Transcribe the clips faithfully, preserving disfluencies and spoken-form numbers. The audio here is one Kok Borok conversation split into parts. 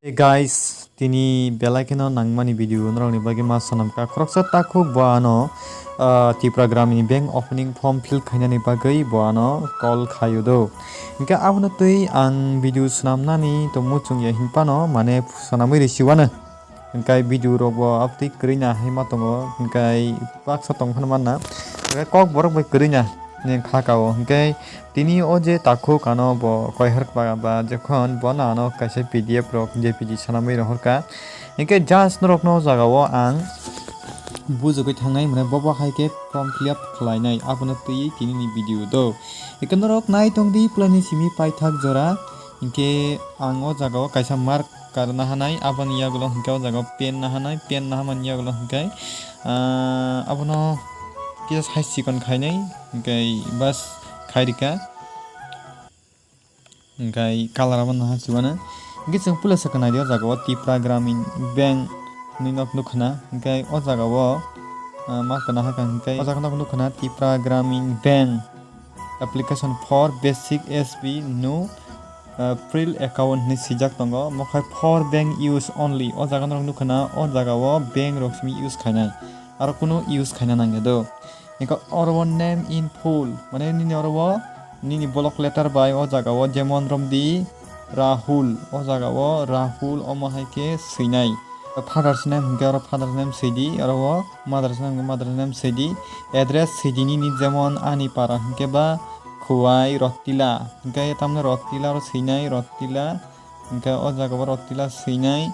Hey guys, tini belai kheno nangmani video norokni bagwi ma sanamkha. Khoroksa takhuk bo ano, ah, Tipra Gramini Bank opening form fill khainani bagwi bo ano call khaio do. Hinkhe abono twi ang video swnamnani to muchung ya hinphano mane swnamwi risiwano. Hinkhe video rok bo abtwi kwrwi na hai ma tongo, hinkhe baksa tong phano manna. Hinkhe kok borok bai kwrwi na ni kha ka o. Hinkhe tini o je takhuk ano bo koiharkha ba, ba jokhon bono ano kaisa P D F rok J P G sanamwi rohorkha. Hinkhe just norokno o jaga o ang bujugwi thangnai, mane bobo hai khe form fill up khlainai, abono twiwi tini ni video do. Hinkhe norok nai tongdi plani simi paithak jora. Hinkhe ang o jaga o kaisa mark karna hanai, aboni yagulo hinkhe o jaga o pen na hanai, pen na hamani yagulo hinkhe, ah, abono kisa hai chikon khainai, hinkhe bas khairika. Hinkhe colour abo naha chubaino. Hinkhe chwng puila se kwnai di o jaga o Tipra Gramin Bank hinwi nok nukha na. Hinkhe o jaga o, ah, ma kwna hakha hinkhe o jaga nok nukha na Tipra Gramin Bank application for basic S B new, ah, pril account hinwi swijak tongo. Omo khai for bank use only. O jaga norok nukha na o jaga o bank rok simi use khainai. Aro kunu use khaina nangya do. Hinkhe oro o name in full, mane nini oro o nini block letter bai o jaga o jemon romdi Rahul, o jaga o Rahul omo hai khe swinai. Father's name hinkhe oro father's name swidi, oro o mother's name hinkhe mother's name swidi. Address swidi nini jemon ani para hinkhe ba Khowai Rotila, hinkhe tamni Rotila oro swinai Rotila. Hinkhe o jaga o Rotila swinai,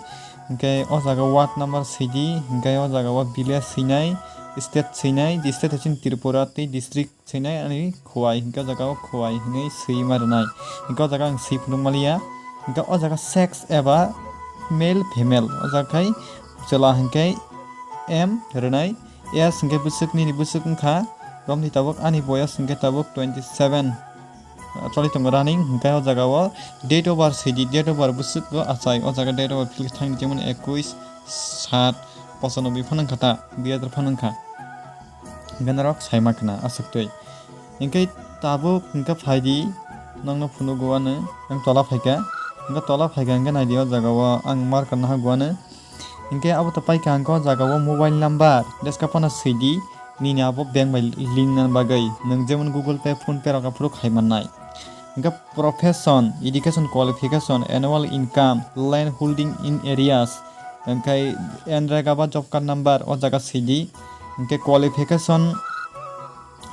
hinkhe o jaga ward number swidi, hinkhe o jaga o village swinai, state swinai, state hai chini Tripura tei district swinai ani Khowai, hinkhe o jaga o Khowai hinwi swi ma rwnai. Hinkhe o jaga ang swi phunuk maliya, hinkhe o jaga sex eba male female, o jaga khai chwla hinkhe M rwnai. Age hinkhe bwswk nini bwswk wngkha, romni tabuk ani boyos hinkhe tabuk twenty seven, ah, choli tongo running, hinkhe o jaga o date of birth swidi, date of birth bwswk go achai, o jaga date of birth fill thangdi jemon ekush sat pochanobbi phano wngkha ta, dui hajar phano wngkha. Hinkhe norok saima khna aswk twi. Hinkhe tabuk hinkhe phaidi, nokno phunugo ano, ang tola phaikha, hinkhe tola phaikha hinkhe naidi o jaga o ang mark naha guano. Hinkhe abo to paikha ang khe o jaga o mobile number jeska phano swidi, nini abo bank bai link nani bagwi nwng jemon Google Pay, PhonePe rok aphuru khai mannai. Hinkhe profession, education qualification, annual income, land holding in arrears, hinkhe N rega ba job card number o jaga swidi. Hinkhe qualification,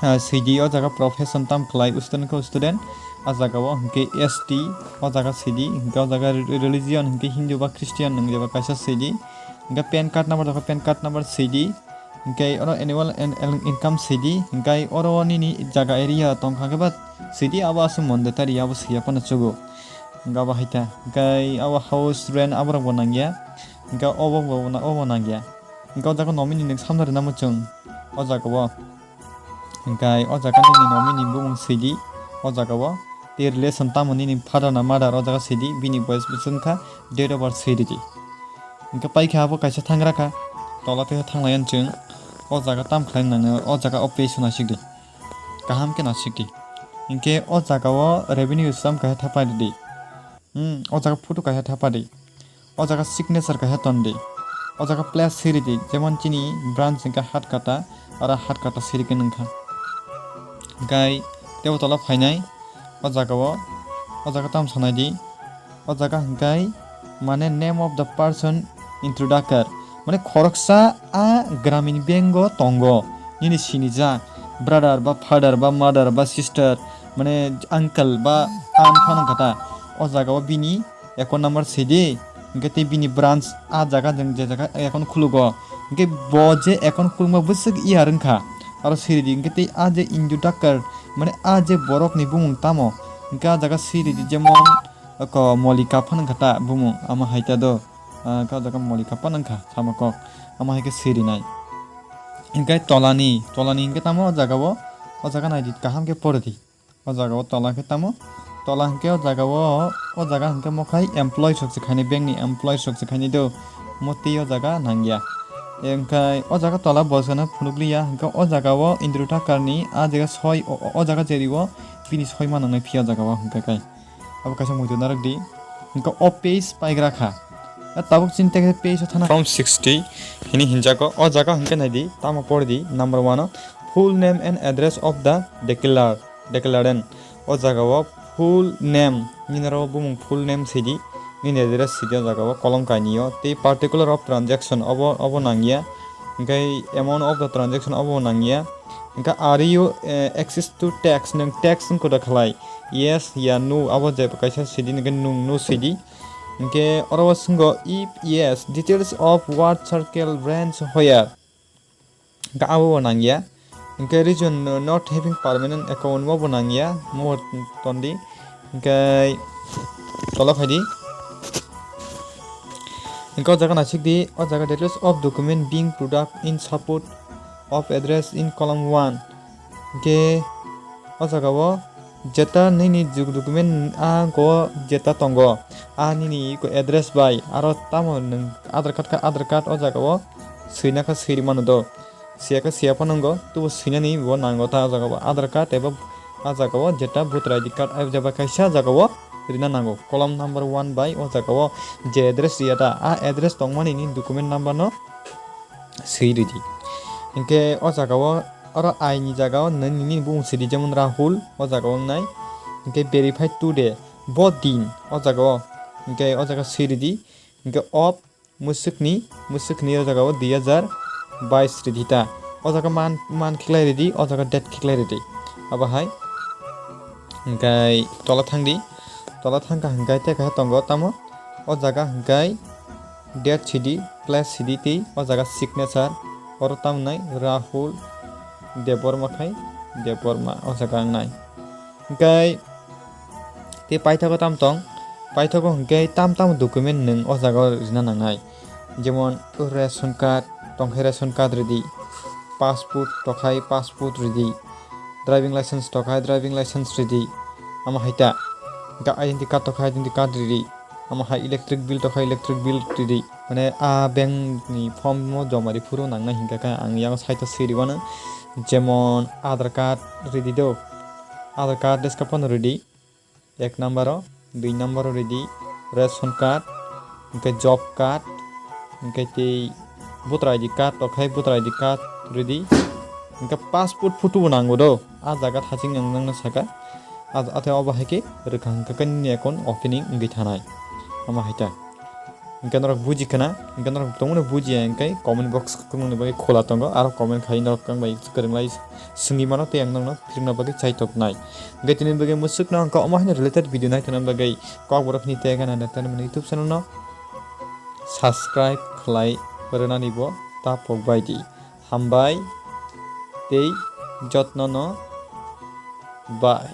ah, swidi o jaga profession tam khlai student khe student, a jaga o hinkhe S T o jaga swidi, hinkhe o jaga re-, religion hinkhe Hindu ba Christian nwng jeba kaisa swidi, hinkhe PAN card number tongkha PAN card number swidi, hinkhe oro annual an-, an-, income swidi, hinkhe oro nini jaga area tongkha khe ba swidi abo aswk mondetari abo swiya phano chugo, hinkhe abo hai ta, hinkhe abo house rent aborok bo nangya, hinkhe obo bo na-, obo nangya, hinkhe o jaga nominee nwng samna rwna muchung o jaga o. Hinkhe o jaga nini nominee bumung swidi o jaga o, tei relation tamo nini father na mother o jaga swidi, bini boyos bwswk wngkha, date of birth swidi. Hinkhe paikha abo kaisa thangra kha, tola tei thanglai chwng o jaga tam khlai nangno o jaga o page o nasikdi, kaham khe nasikdi. Hinkhe o jaga o revenue sum kaisa thapari di. Hmm, o jaga photo kaisa thapari. O jaga signature kaisa ton di. O jaga place siri di, jemon chini branch hinkhe Hatkata, aro Hatkata siri khe nungkha. Hinkhe tebo tola phainai, o jaga o, o jaga tamo sanai di. O jaga hinkhe mane name of the person introducer, mane khoroksa a Gramin Bank o tongo, nini sinijak brother ba father ba mother ba sister, mane uncle ba aunt phano kata. O jaga o bini account number sidi, hinkhe tei bini branch a jaga jeng je jaga account khulugo, hinkhe bo je account khulukma bwswk iyar wngkha, aro siridi, hinkhe tei a je introducer, mane a je borokni bumung tamo, hinkhe a jaga siridi, jemon oko Molika phano wngkha ta bumung, amo hai ta do, ah, khe o jaga Molika phano wngkha sama kok, amo hai khe sirinai. Hinkhe tolani, tolani hinkhe tamo o jaga o, o jaga naidi kaham khe poridi. O jaga o tola khe tamo? Tola hinkhe o jaga o, o jaga hinkhe mokhai employees rok se khainai, bank ni employees rok se khainai do. Motwi o jaga nangya. Hinkhe o jaga tola bosano phunukliya, hinkhe o jaga o introducer ni a jaga soi, o, o, o jaga jeri o bini soi ma nangnai phiya o jaga o hinkhe kai. Abo kaisa muitu narwk di. Hinkhe o page paigra kha. A tabuk chini tei page o thana. Form sixty hini hinjago. O jaga hwnkhe naidi, tamo pori di, number one o, full name and address of the declar-, declarant. O jaga o full name, nini oro bumung full name sidi, nini address sidi o jaga o column kainwi o. Tei particular of transaction obo, obo nangya. Hwnkhe amount of the transaction obo nangya. Hwnkhe are you, eh, access to tax, nwng tax wngkha da khlai? Yes ya no, abo je kaisa sidi, hwnkhe nwng no sidi. Hwnkhe oro o swngo, if yes, details of what circle, branch, where? Hwnkhe abo bo nangya. Hwnkhe region not having permanent account, mo bo nangya, mo tondi. Hwnkhe tola phaidi. Hwnkhe o jaga naisik di, o jaga details of document being product in support of address in column one. Hwnkhe o jaga o jeta nini jug document a go jeta tongo, a nini iko address bai aro tamo nwng Aadhaar card kha, Aadhaar card o jaga o swina kha swi rwmano do, siya kha siya phano wngo, tubo swinani bo nango ta o jaga o Aadhaar card eba a jaga o jeta voter I D card a jeba kaisa jaga o rina nango. Column number one bai o jaga o je address riya ta, a address tongmani ni document number no swi ridi. Hwnkhe o jaga o, oro I ni jaga o nini, nini bumung sidi, jemon Rahul, o jaga o wngnai. Hwnkhe verify today, bo din, o jaga o, hwnkhe o jaga swi ridi. Hwnkhe of mwswkni, mwswkni o jaga o dui hajar bais ridi ta. O jaga man, man khiklai ridi, o jaga date khiklai ridi. Abo hai. Hwnkhe tola thangdi. Tola thangkha hwnkhe tei kaisa tongo tamo. O jaga hwnkhe date sidi, place sidi tei o jaga signature. Oro tamnai Rahul Debbarma khai Debbarma o jaga wngnai. Hwnkhe tei paithago tam tong? Paithago hwnkhe tam tam document nwng o jaga o rina nangnai. Jemon ration card tongkhe ration card ridi, passport tokhai passport ridi, driving license tokhai driving license ridi, amo hai ta. Hwnkhe identity card tokhai identity card ridi, amo hai electric bill tokhai electric bill ridi. Mane a bank ni form o joma ri phuru nangnai hwnkhe khe ang yang side o swi rwmano. Jemon Aadhaar card ridi do, Aadhaar card deska phano ridi. Ek number o, dui number o ridi ration card, hwnkhe job card, hwnkhe tei voter I D card, tokhai voter I D card ridi, hwnkhe passport photo bo nango do, a jaga thaching ang nangno saka, a, athe obo hai khe rwkha hwnkhe nini account opening wngwi thanai, omo hai ta. Hwnkhe norok buji khna, hwnkhe norok tongmani bujiya hwnkhe comment box khulumani bagwi khula tongo, aro comment khai norok wng bai kwrwng lai swngwi mano tei ang nokno phirwngna bagwi chai toknai. Hwnkhe tini bagwi mwswkno hwnkhe omo haino related video naithokna bagwi Kokborok ni tei gana naithokna mani YouTube channel no subscribe khlai rwnani bo ta pok bai di. Hambai tei jotno no bye.